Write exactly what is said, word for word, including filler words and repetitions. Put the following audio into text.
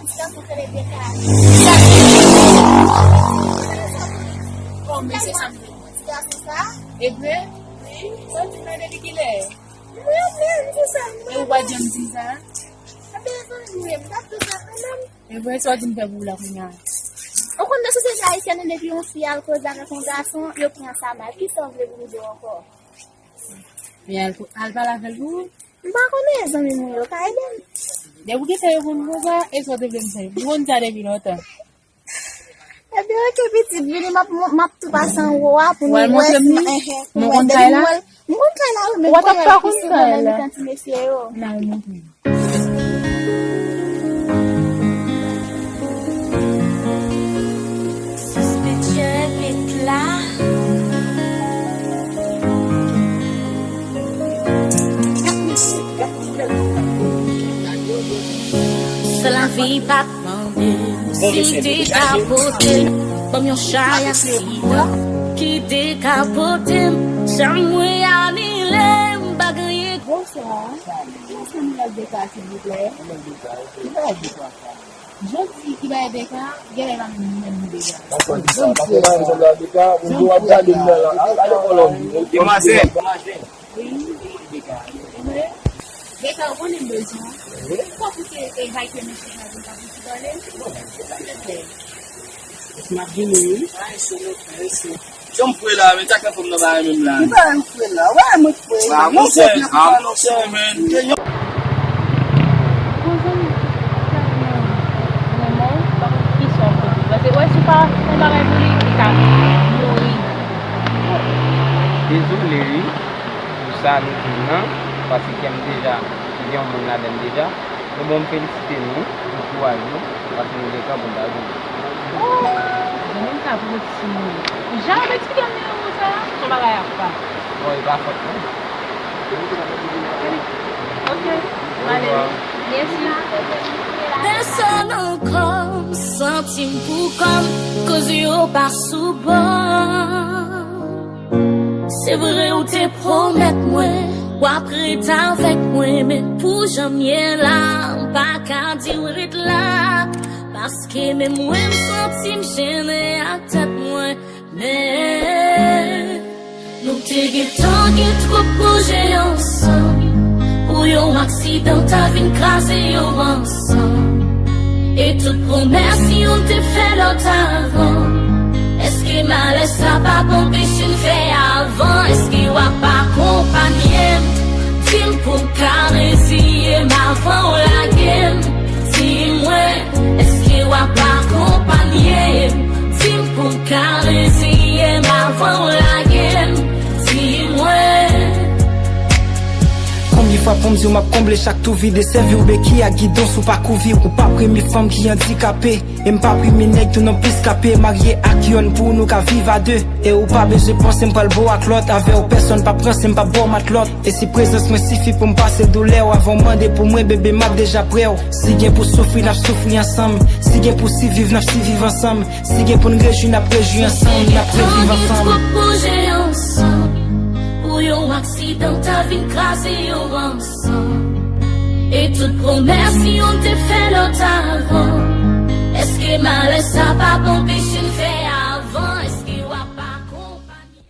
Ti gason k rele Deka. Bon, men se sa m te di. Ti gason sa? E vre? Wi. Sa w di m nan depi kilè? Wi, wi, se sa. E ou pa t janm di m sa? Ebyen, zanmi m, m t ap di sa kanmenm. E vre, sa w di m fè pou ou la kounye a? Ou konn nan sosyete ayisyèn nan, depi yon fi al koze avèk yon gason, yo pran sa mal. Kisa w vle pou m di w ankò? Men al, al pale avè l pou ou? M pa konnen, zanmi m yo ka ede m. Depi w gen tan yo konn konsa, e sa w te vle m fè? M konn sa depi lontan. Ebyen, oke, pitit, vini, m ap, m ap tou pase anwo a pou nou wè si, enhen, pou m wè depi m wè l. M konn kay la, wi, men m konn wè l plis, m konn nan mitan ti mesye yo. N a montre. Suspicion vit la. Sa lavi pa t mande m, si te ka pote m, ban m yon chay aksidan ki te ka pote m, sa mwen anile m, pa genyen. Bonswa. Kiyès nan nou al Deka, silvouplè? Jodi ki bay Deka, genlè pa menm nou menm nou Deka. Dakò, di sa. Paske pa menm nou Deka, ou di w ap gade m nan la. Al, al lekòl, òm. Demwazèl. Demwazèl. Wi. Deka. Deka, ou konnen m bezwen w. Wi. Ou pa pouse e bay ke mesye sa vin pa pouse pale? Bon, men, se pa vle fè. Èske m ap vini, wi? Ay, se nou fè, se. Jan m fre la, men sa k fè fanm nan pa renmen m la. Li pa renmen fre la. Wè, mwen fre. Ba, monchè, a, monchè, men. Bon, zanmi, sa k nan renmen w, pa konn kisa w fè. Paske, wè, si w pa fè yon bagay pou li, li ka mouri. Dezole, wi, pou sa nou di m nan, paske kè m deja, gen yon moun ladan l deja. Men bon, m felisite nou, m ankouraje nou, paske nou gen kanpe anba nou. Oh! Zanmi m ka pran ti moun. Jan w ap eksplike m nimewo sa a, se yon bagay apa. Bon, e pa fòt mwen. Ok, m ale wi. Mèsi. Pèsonn ankò, m santi m pou kò m, koz yo pa sou bò. Se vre ou te pwomèt mwen w ap ret avèk mwen, men pou jan m ye la, m pa ka di w ret la. Paske menm mwen m santi m jennen ak tèt mwen, men nou te gentan gen twòp pwojè ansanm, pou yon aksidan ta vin kraze yo ansanm. E tout pwomès youn te fè lòt avan. Èske malè sa p ap anpeche n fè avan? Èske w ap akonpanye m? Di m pou m ka reziye m avan w lage m. Di mwen, èske w ap akonpanye m? Di m pou m ka reziye m avan w lage m. Di mwen. Konbyen fwa pou m di w m ap konble chak twou vide, sèvi w beki ak gidon si w pa kouvi. Ou pa premye fanm ki andikape, e m pa premye nèg tou non plis kape. Marye ak yonn pou nou ka viv a de. E ou pa bezwen panse m pral bo ak lòt. Avè w pèsonn p ap ranse, m p ap ba w matlòt. E si prezans mwen sifi pou m pase doulè w, avan w mande pou mwen, bebe, m ap deja prè w. Si gen pou soufri, n ap soufri ansanm. Si gen pou siviv, n ap siviv ansanm. Si gen pou n rejwi, n ap rejwi ansanm, n ap reviv ansanm. Twòp pwojè ansanm, pou yon aksidan ta vin kraze yo ansanm. E tout pwomès youn te fè lòt avan. Èske malè sa p ap